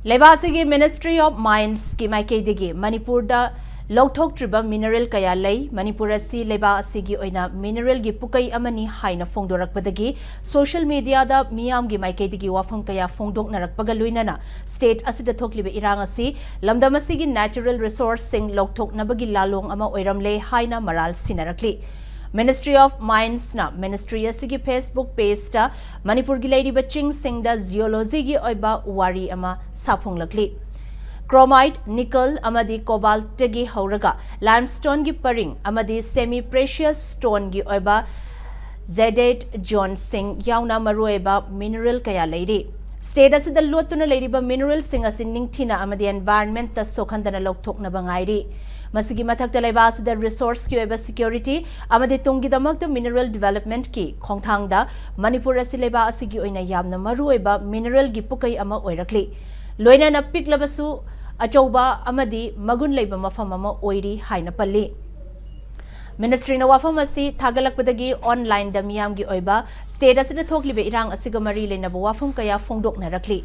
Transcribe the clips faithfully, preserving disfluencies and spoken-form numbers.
ꯂꯩꯕꯥꯛ ꯑꯁꯤꯒꯤ Ministry of Mines ꯀꯤ ꯃꯥꯏꯀꯩꯗꯒꯤ ꯃꯅꯤꯄꯨꯔꯗ ꯂꯧꯊꯣꯛꯇ꯭ꯔꯤꯕ mineral ꯀꯌꯥ ꯂꯩ꯫ ꯃꯅꯤꯄꯨꯔ ꯑꯁꯤ ꯂꯩꯕꯥꯛ ꯑꯁꯤꯒꯤ ꯑꯣꯏꯅ mineral ꯒꯤ ꯄꯨꯀꯩ ꯑꯃꯅꯤ ꯍꯥꯏꯅ ꯐꯣꯡꯗꯣꯔꯛꯄꯗꯒꯤ social media ꯗ ꯃꯤꯌꯥꯝꯒꯤ ꯃꯥꯏꯀꯩꯗꯒꯤ ꯋꯥꯐꯝ ꯀꯌꯥ ꯐꯣꯡꯗꯣꯛꯅꯔꯛꯄꯒ ꯂꯣꯏꯅꯅ state ꯑꯁꯤꯗ ꯊꯣꯛꯂꯤꯕ ꯏꯔꯥꯡ ꯑꯁꯤ ꯂꯝꯗꯝ ꯑꯁꯤꯒꯤ natural resource ꯁꯤꯡ ꯂꯧꯊꯣꯛꯅꯕꯒꯤ ꯂꯥꯂꯣꯡ ꯑꯃ ꯑꯣꯏꯔꯝꯂꯦ ꯍꯥꯏꯅ ꯃꯔꯥꯜ ꯁꯤꯟꯅꯔꯛꯂꯤ꯫ Ministry of Mines ꯅ ministry ꯑꯁꯤꯒꯤ Facebook page ꯇ ꯃꯅꯤꯄꯨꯔꯒꯤ ꯂꯩꯔꯤꯕ ꯆꯤꯡꯁꯤꯡꯗ geology ꯒꯤ ꯑꯣꯏꯕ ꯋꯥꯔꯤ ꯑꯃ ꯁꯥꯐꯣꯡꯂꯛꯂꯤ꯫ Chromite, nickel ꯑꯃꯗꯤ cobalt ꯇꯒꯤ ꯍꯧꯔꯒ limestone ꯒꯤ ꯄꯔꯤꯡ ꯑꯃꯗꯤ semi precious stone ꯒꯤ ꯑꯣꯏꯕ jadeite zone ꯁꯤꯡ ꯌꯥꯎꯅ ꯃꯔꯨꯑꯣꯏꯕ mineral ꯀꯌꯥ ꯂꯩꯔꯤ꯫ State ꯑꯁꯤꯗ ꯂꯣꯠꯇꯨꯅ ꯂꯩꯔꯤꯕ mineral ꯁꯤꯡ ꯑꯁꯤ ꯅꯤꯡꯊꯤꯅ ꯑꯃꯗꯤ environment ꯇ ꯁꯣꯛꯍꯟꯗꯅ ꯂꯧꯊꯣꯛꯅꯕ ꯉꯥꯏꯔꯤ꯫ ꯃꯁꯤꯒꯤ ꯃꯊꯛꯇ ꯂꯩꯕꯥꯛ ꯑꯁꯤꯗ resource ꯀꯤ ꯑꯣꯏꯕ security ꯑꯃꯗꯤ ꯇꯨꯡꯒꯤꯗꯃꯛꯇ mineral development ꯀꯤ ꯈꯣꯡꯊꯥꯡꯗ ꯃꯅꯤꯄꯨꯔ ꯑꯁꯤ ꯂꯩꯕꯥꯛ ꯑꯁꯤꯒꯤ ꯑꯣꯏꯅ ꯌꯥꯝꯅ ꯃꯔꯨꯑꯣꯏꯕ mineral ꯒꯤ ꯄꯨꯀꯩ ꯑꯃ ꯑꯣꯏꯔꯛꯂꯤ꯫ ꯂꯣꯏꯅꯅ ꯄꯤꯛꯂꯕꯁꯨ ꯑꯆꯧꯕ ꯑꯃꯗꯤ ꯃꯒꯨꯟ ꯂꯩꯕ ꯃꯐꯝ ꯑꯃ ꯑꯣꯏꯔꯤ ꯍꯥꯏꯅ ꯄꯜꯂꯤ꯫ Ministry ꯅ ꯋꯥꯐꯝ ꯑꯁꯤ ꯊꯥꯒꯠꯂꯛꯄꯗꯒꯤ online ꯗ ꯃꯤꯌꯥꯝꯒꯤ ꯑꯣꯏꯕ state ꯑꯁꯤꯗ ꯊꯣꯛꯂꯤꯕ ꯏꯔꯥꯡ ꯑꯁꯤꯒ ꯃꯔꯤ ꯂꯩꯅꯕ ꯋꯥꯐꯝ ꯀꯌꯥ ꯐꯣꯡꯗꯣꯛꯅꯔꯛꯂꯤ꯫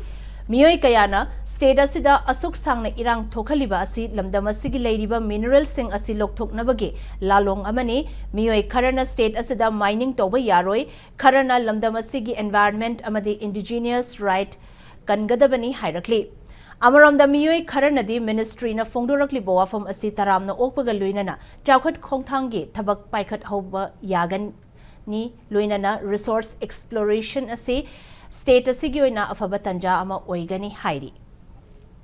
ꯃꯤꯑꯣꯏ ꯀꯌꯥꯅ state ꯑꯁꯤꯗ ꯑꯁꯨꯛ ꯁꯥꯡꯅ ꯏꯔꯥꯡ ꯊꯣꯛꯍꯜꯂꯤꯕ ꯑꯁꯤ ꯂꯝꯗꯝ ꯑꯁꯤꯒꯤ ꯂꯩꯔꯤꯕ mineral ꯁꯤꯡ ꯑꯁꯤ ꯂꯧꯊꯣꯛꯅꯕꯒꯤ ꯂꯥꯂꯣꯡ ꯑꯃꯅꯤ꯫ ꯃꯤꯑꯣꯏ ꯈꯔꯅ state ꯑꯁꯤꯗ mining ꯇꯧꯕ ꯌꯥꯔꯣꯏ, ꯈꯔꯅ ꯂꯝꯗꯝ ꯑꯁꯤꯒꯤ environment ꯑꯃꯗꯤ indigenous right ꯀꯟꯒꯗꯕꯅꯤ ꯍꯥꯏꯔꯛꯂꯤ꯫ ꯑꯃꯔꯣꯝꯗ ꯃꯤꯑꯣꯏ ꯈꯔꯅꯗꯤ ministry ꯅ ꯐꯣꯡꯗꯣꯔꯛꯂꯤꯕ ꯋꯥꯐꯝ ꯑꯁꯤ ꯇꯔꯥꯝꯅ ꯑꯣꯛꯄꯒ ꯂꯣꯏꯅꯅ ꯆꯥꯎꯈꯠ ꯈꯣꯡꯊꯥꯡꯒꯤ ꯊꯕꯛ ꯄꯥꯏꯈꯠꯍꯧꯕ ꯌꯥꯒꯅꯤ, ꯂꯣꯏꯅꯅ resource exploration ꯑꯁꯤ state ꯑꯁꯤꯒꯤ ꯑꯣꯏꯅ ꯑꯐꯕ ꯇꯥꯟꯖꯥ ꯑꯃ ꯑꯣꯏꯒꯅꯤ ꯍꯥꯏꯔꯤ꯫